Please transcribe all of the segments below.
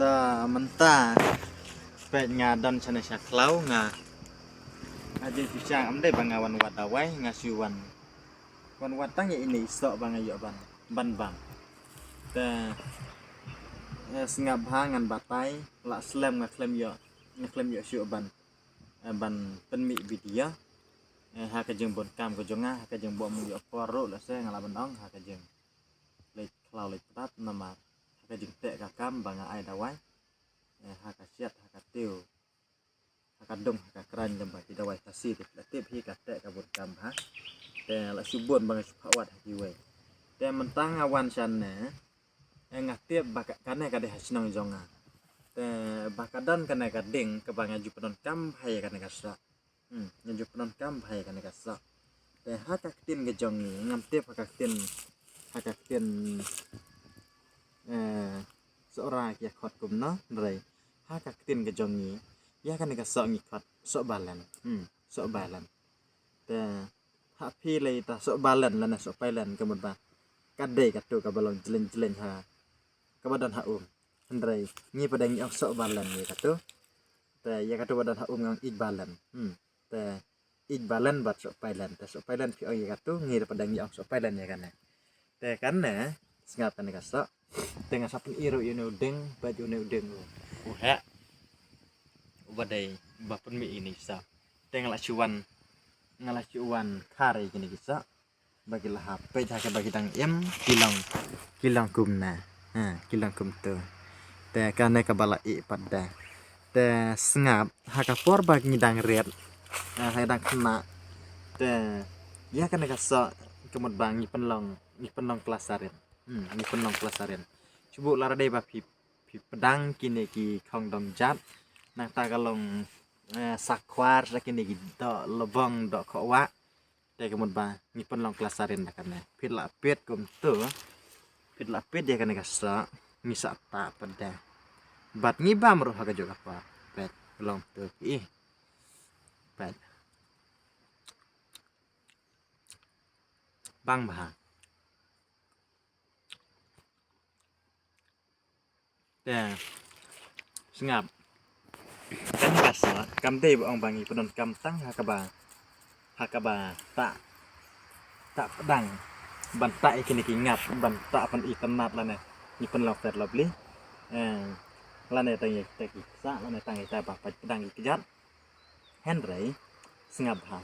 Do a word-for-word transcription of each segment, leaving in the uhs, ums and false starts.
Ta mynta peit nga don shane sha khlaw nga. Nga ju shu shang, ym dei ba nga wan wad dawai, nga shu wan, wan wad tang ïa ine i soh ba nga ïoh ban, ban bam. Te, eh, sngap bha ngan batai, la slem nga khlem ïoh, nga khlem ïoh shuh ban, eh, ban pynmih video. Eh, ha ka jingbun kam ka jong nga, ha ka jingbun ym ïoh por ruh lehse nga lah ban ong, ha ka jingleit khlaw leit pdap namar ha ka jingteh ka kam ba nga ai dawai. Eh, ha ka siat, ha ka tiew, ha ka dung, ha ka kren lem bad ki dawai Khasi te la tip hi ka teh ka bun kam bha. Te la shu bun ba nga shu phah wad ha kiwei. Te mynta nga wan shane, eh, nga tip ba ka, kane ka dei ha shnong jong nga. Te ba ka don kane ka ding kaba nga ju pyndonkam bha ïa kane ka soh. Hmm, nga ju pyndonkam bha ïa kane ka soh. Te ha ka ktien ka jong ngi, ngam tip ha ka ktien, ha ka ktien, eh, Sohra ki ïa khot kumno, hynrei ha ka ktien ka jong ngi, ïa kane ka soh ngi khot soh balen. Hmm, soh balen. Te ha phi lei ta soh balen lane soh pailen, ka mut ba ka dei katu kaba long jleng jleng ha, kaba don ha um. Hynrei ngi pat de ngi ong soh balen ïa katu. Te ïa katu ba don ha um ngi ong ïeit balen. Hmm. Te ïeit balen bad soh pailen. Te soh pailen phi ong ïa katu, ngi pat de ngi ong soh pailen ïa kane. Te kane, sngap kane ka soh. Te nga sa pyni ruh ïa une u ding, bad ïa une u ding u, u heh. Uba dei ba pynmih ine i soh. Te nga la shu wan, nga la shu wan khar ïa kine ki soh. Ba ki la hap, peit ha kaba ki dang im, ki long, ki long kumne. Ha, ki long kumtu. Te kane kaba la ïeh pat de. Te sngap, ha ka por ba ngi dang rit, ha, ha dang khynnah. Te ïa kane ka soh, ka mut ba ngi pynlong, ngi pynlong klas sarin. Hmm, ngi pynlong klas sarin. Shu buh lada dei ba phi, phi pdang kine ki khong dong jat. Nangta ka long, eh, sakhwar sa kine ki doh lobong doh khohwah. Te ka mut ba ngi pynlong klas sarin da kane. Phi la peit kumtu. Phi la peit ïa kane ka soh, ngi sa tah pat de. Bad ngi bam ruh ha kajuh ka por. Peit, long tu ki. Peit. Bang bha. Te sngap. Kane ka soh kam dei ba ong ba ngi pyndonkam tang ha kaba, ha kaba tah, tah pdang ban tah ïa kine ki ngap, ban tah pyni tynnat lane ngi pynlong fair lovely. Eh, lane tang ïa kita ki ksah, lane tang ïa kita ba pait pdang ki kjat. Hynrei sngap bha.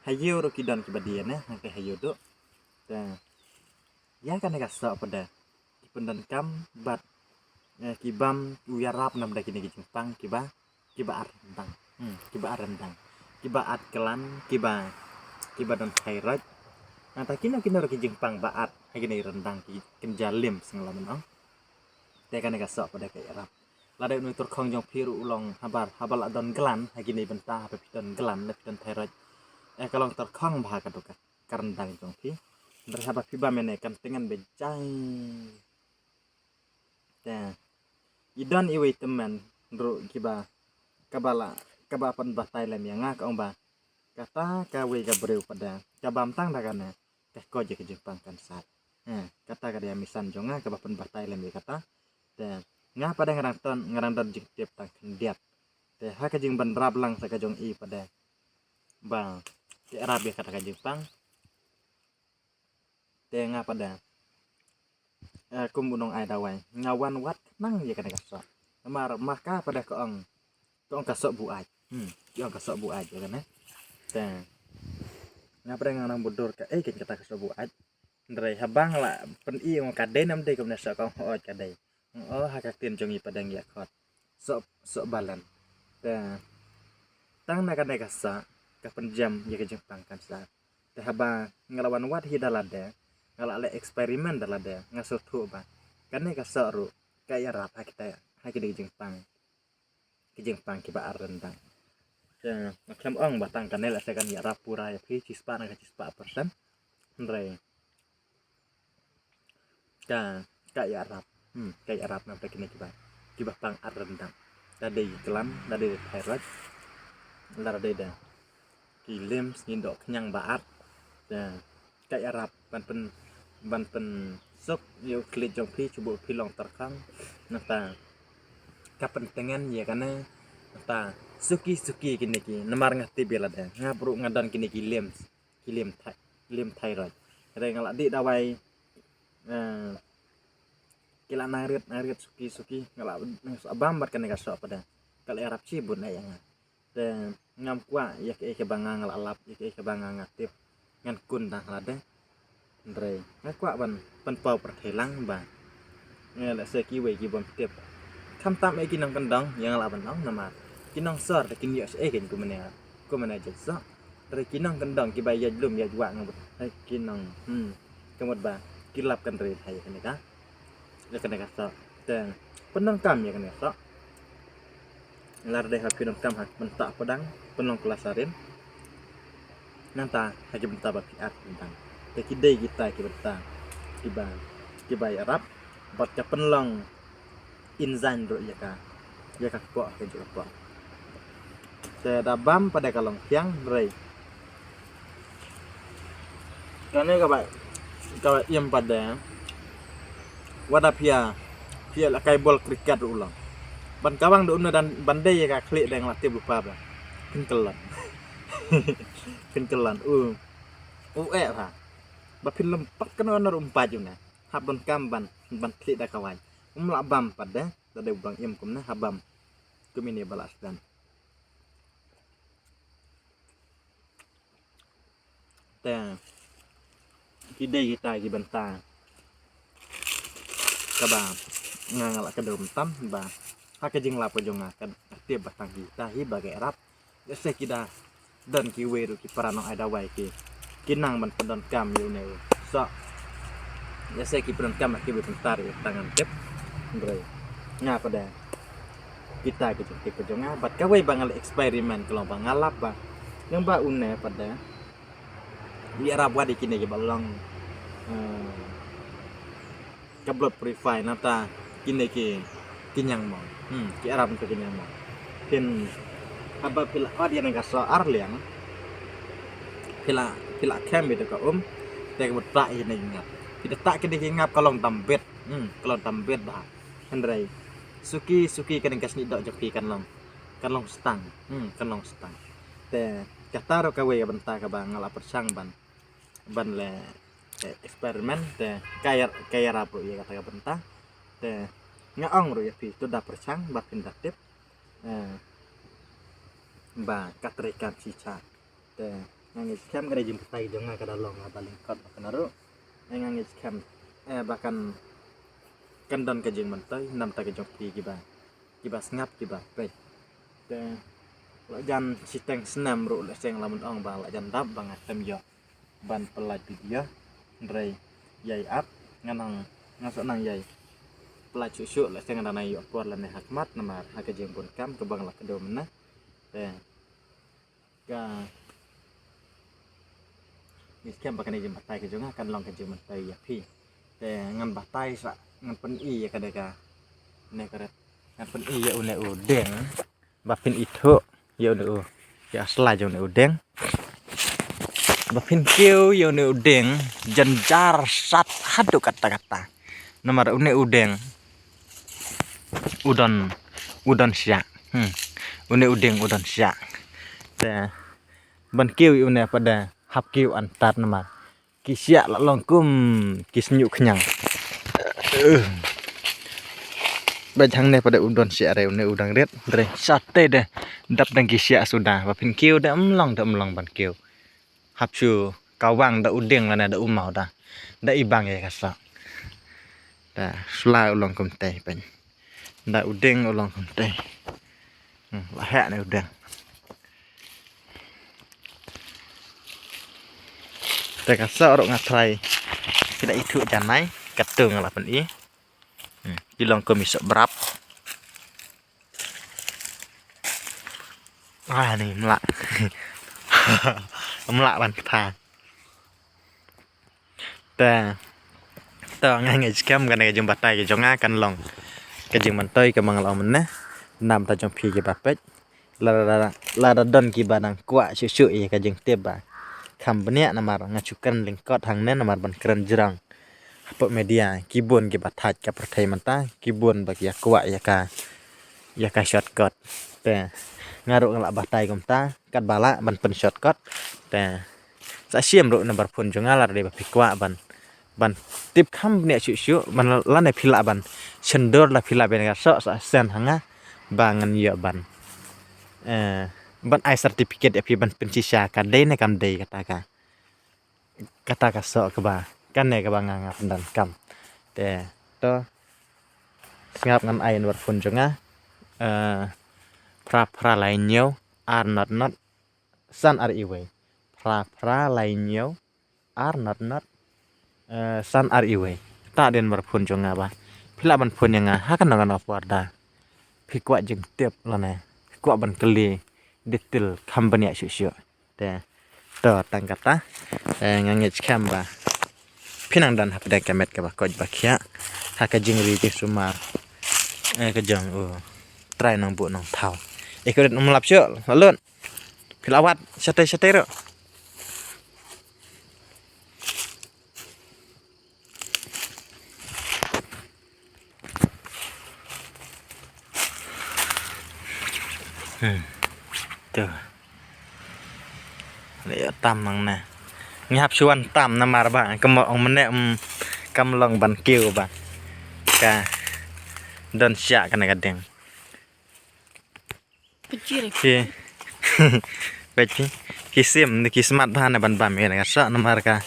Ha ïew ruh ki don kiba die ne, hangta ha ïew duh. Te ïa kane ka soh pat de ki pyndonkam bad, eh, ki bam u ïarap namar da kine ki jingpang kiba, kiba ar ryndang. Hmm, kiba ar ryndang. Kiba at klan, kiba, kiba don thyroid. Nangta kino kino ruh ki jingpang ba at ha kine ryndang ki kynja limbs nga lah ban ong. Te kane ka soh pat de ka ïarap. Lada une u tyrkhong jong phi ruh u long habar, haba la don glan ha kine bynta, haba phi don glan, la phi don thyroid. Eh, ka long tyrkhong bha ka duka ka ryndang jong phi. Hynrei haba phi bam ïa ne kan tyngen beit jai. Te i don iwei i tymmen ruh kiba, kaba la, kaba pynbatai lem ïa nga ka ong ba kata kawei ka briew pat de ka bam tang da kane ka koit ïa ka jingpang kansar. Eh, kata ka dei ha mission jong nga kaba pynbatai lem ïa kata. Te nga pat de nga dang ton, nga dang don jingtip tang khyndiat. Te ha ka jingbynrap lang sa ka jong i pat de ba ka ïarap ïa kata ka jingpang. Te nga pat de, eh, kum u nong ai dawai, nga wan wad khnang ïa kane ka soh. Namar ma ka pat de ka ong, ka ong ka soh buaid. Hmm, ka ong ka soh buaid ïa kane. Te nga pat de nga nang budur kaei kane kata ka soh buaid. Hynrei haba nga la pyni ong ka dei ne ym dei kumne soh, ka ong hooid ka dei. Oh, ha ka ktien jong ngi pat de ngi ïa khot soh, soh balen. Te tang na kane ka soh ka pynjem ïa ka jingpang kansar. Te haba nga la wan wad hi da lade, nga la leh experiment da lade, nga sngewthuh ba kane ka soh ruh ka ïarap ha kita, ha kine ki jingpang, ki jingpang kiba ar ryndang. Te nga khlem ong ba tang kane lehse kan ïarap pura ïa phi shispah na ka shispah percent. Hynrei ka, ka ïarap. Hmm, ka ïarap namar kine kiba, kiba pang ar ryndang. Lada dei gland, lada dei thyroid, lada dei da ki limbs, ki doh khñiang ba ar. Te ka ïarap ban pyn, ban pynsuk ïa u khlieh jong phi, shu buh phi long tyrkhong. Nangta ka pyntngen ïa kane, ta suki suki kine ki, namar nga tip ïa lade, nga bru nga don kine ki lem, ki lem thai, lem thyroid. Re nga la dih dawai, eh, ki la nang rit, nang rit suki suki, nga la, nga sa bam bad kane ka soh pat de. Ka la ïarap shibun ïa nga. Te ngam kwah ïa kaei kaba nga nga la lap, ïa kaei kaba nga nga tip. Ngan kun tang ha lade. Hynrei nga kwah ban pynpaw pyrthei lang ba, eh, lehse kiwei ki bym tip. Khamtam eh ki nongkyndong, ïa nga lah ban ong namar ki nongsor te kin ïoh shaei kein kumne, kumne jait soh. Hynrei ki nongkyndong kiba ïaid lum ïaid wah nga bad, eh, ki nong, hmm, ka mut ba ki lap kynrei ha ïa kane ka, ïa kane ka soh. Te pyndonkam ïa kane ka soh. Lada dei ha phi donkam ha mynta pdeng, pynlong klas arim. Nangta ha ki bynta ba phi ar bynta. Te ki dei kita ki bynta kiba, kiba ïarap bad ka pynlong enzyme ruh ïa ka, ïa ka kpoh, ka jingkpoh. Te da bam pat de ka long thiang, hynrei kane kaba, kaba im pat de, wat la phi ïa, phi ïa la kai bol cricket ruh u long. Ban kawang da une dan ban dei ïa ka khlieh de nga la tip lypa ba phin kyllon. Phin kyllon. U, u eh ha. Ba phin lympat kano kano ruh um pait une. Hap donkam ban, ban khlieh da ka waiñ. Um lah bam pat de, da dei u dang im kumne, hap bam. Kum ine ba la sdang. Te ki dei kita ki bynta kaba nga nga la kdew mynta ba ha ka jinglap ka jong nga ka tip ba tang kita hi ba ka ïarap. Lehse ki da don kiwei ruh ki para nong ai dawai ki, ki nang ban pyndonkam ïa une u soh. Lehse ki pyndonkam ha kiwei bynta ruh tang ngam tip. Hynrei nga pat de kita ki jingtip ka jong nga bad kawei ba nga la experiment ka long ba nga lap ba, ïa ba une pat de ïarap wat ïa kine kiba long, eh, ka blood purify nangta kine ki, ki ñiangmong. Hmm, ki ïarap nangta ki ñiangmong. Phin, haba phi la ot ïa kane ka soh ar liang, phi la, phi la khem ïa ka um, te ka mut pla ïa kine ki ngap. Phi da tah kine ki ngap ka long tam bit. Hmm, ka long tam bit bha. Hynrei suki suki kane ka snieh doh jong phi kan long, kan long stang. Hmm, kan long stang. Te kata ruh kawei ka bynta kaba nga la pyrshang ban, ban leh, eh, experiment te ka ïar-, ka ïarap ruh ïa kata ka bynta. Te nga ong ruh ïa phi to da pyrshang ba phin da tip, eh, ba ka trei kam shisha. Te nga ngeit skhem ka dei jingbatai jong nga ka da long nga ba lyngkot ba kane ruh. Eh, nga ngeit skhem, eh, ba kan, kan don ka jingmyntoi namar ka jong phi kiba, kiba sngap kiba peit. Te la jan shiteng snem ruh lehse nga la mut ong ba la jan dap ba nga tem ïoh ban pynlait video. Hynrei ïai ap ngan nang, ngan sa nang ïai pynlait shuh shuh lehse nga da nang ïoh por lane ha khmat namar ha ka jingbun kam kaba nga la kdew mynne. Te ka, ngi skhem ba kane jingbatai ka jong nga kan long ka jingmyntoi ïa phi. Te ngan batai sa, ngan pyni ïa ka de ka, ne ka ret, ngan pyni ïa une u dieng. Ba phin ithuh ïa une u, ïa ka sla jong une u dieng. Ba phin kiew ïa une u dieng, jynjar sat haduh katta katta. Namar une u dieng u don, u don shiah. Hmm. Une u dieng u don shiah. Te ban kiew ïa une pat de hap kiew antad namar ki shiah la long kum ki shñiuh khñiang. Bad hangne pat de u don shiah re, une u dang rit re. Shatei de dap dang ki shiah suda. Ba phin kiew de ym long, de ym long ban kiew. Hap shu kawang da u dieng lane da u maw da, da i bang ïa ka soh. Da sla u long kumtei pyn. Da u dieng u long kumtei. Hmm, la heh ne u dieng. Te ka soh ruh nga trai. Ki da ithuh janai, katto nga la pyni. Hmm, ki long kum i soh brap. Ah, ni mlak. Mlak ban kata. Te, to nga ngeit skhem kane ka jingbatai ka jong nga kan long ka jingmyntoi kaba nga la ong mynne. Namar ta jong phi kiba peit. Lada, lada, lada don kiba nang kwah shuh shuh ïa ka jingtip ba kham bniah namar nga shu kren lyngkot hangne namar ban kren jrong. Hapoh media, ki bun kiba thait ka pyrthei mynta, ki bun ba ki ïa kwah ïa ka, ïa ka shortcut. Te nga ruh nga lah batai kumta, katba lah ban pyn shortcut. Te sa shim ruh number phone jong nga lada dei ba phi kwah ban, ban tip kham bniah shuh shuh, ban lane phi lah ban shyndur, la phi lah ban ïa soh sa send ha nga ba ngan ïoh ban, eh, ban ai certificate ïa phi ban pynshisha ka dei ne kam dei kata ka, kata ka soh kaba, kane kaba nga nga pyndonkam. Te to, sngap ngan ai number phone jong nga. Eh, phra phra lai hynñiew ar not not san ar iwei. Phra phra lai hynñiew ar not not, eh, san ar iwei. Kata dei number phone jong nga ba phi lah ban phone ïa nga ha kano kano por da phi kwah jingtip lane phi kwah ban kylli detail kham bniah shuh shuh. Te to tang kata, eh, nga ngeit skhem ba phi nang don hapdeng ka met kaba koit ba khiah ha ka jingri jingsumar, eh, ka jong u Trai Nongbuh Nongthaw. Eh, ko rit, ym lap shuh, la lut. Phi la wad shatei shatei ruh. Hmm. To. Leh tam nangne. Ngi hap shu wan tam namar ba ka mo ong mynne, mm, kam long ban kiew ba ka don shah kane ka ding. Pajir. Ki, pajir. Ki sim ni ki smat bha ne ban bam ïa ka soh namar ka,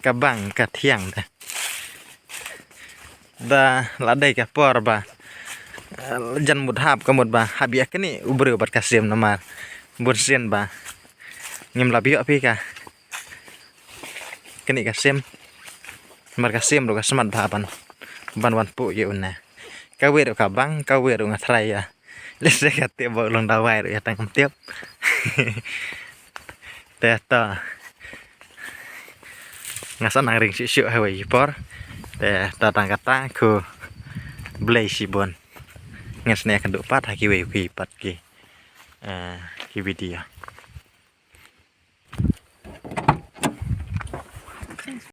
ka bang ka thiang te. Da la dei ka por ba, eh, jan mut hap ka mut ba hap ïa kane u briew bad ka sim namar bun sien ba ngim lah ïoh phi ka kane ka sim. Namar ka sim ruh ka smat bha ban, ban wan puh ïa une. Kawei ruh ka bang, kawei ruh nga try ïa. Lehse ka tip ba u long dawai ruh ïa tang kam tip. Te to. Nga sa nang ring shuh shuh ha wei ki por. Te to tang kata, khublei shibun. Ngan sa ïakynduh pat ha kiwei kiwei pat ki, eh, ki video.